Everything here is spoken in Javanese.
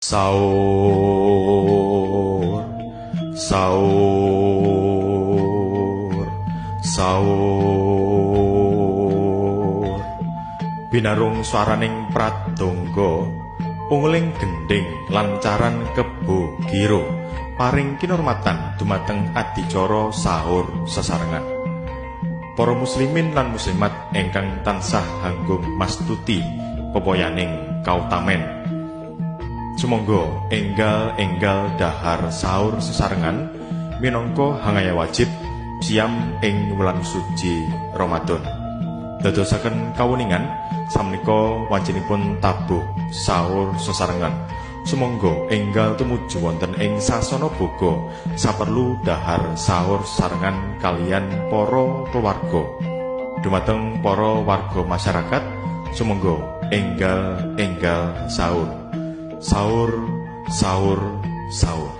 Sahur, sahur, sahur. Binarung swaraning pradonga, unguling gendhing lancaran kebo giro, paring kinurmatan dumateng adicara sahur sesarengan. Para muslimin lan muslimat ingkang tansah hanggung mastuti pepoyaning kautamen. Sumangga enggal-enggal dahar sahur sesarengan minangka hangaya wajib siam ing wulan suci Ramadan. Dadosaken kawuningan samenika wancinipun tabuh sahur sesarengan. Sumangga enggal tumuju wonten ing sasana boga saperlu dahar sahur sesarengan kaliyan para keluarga. Dumateng para warga masyarakat, sumangga enggal-enggal sahur. Sahur, sahur, sahur.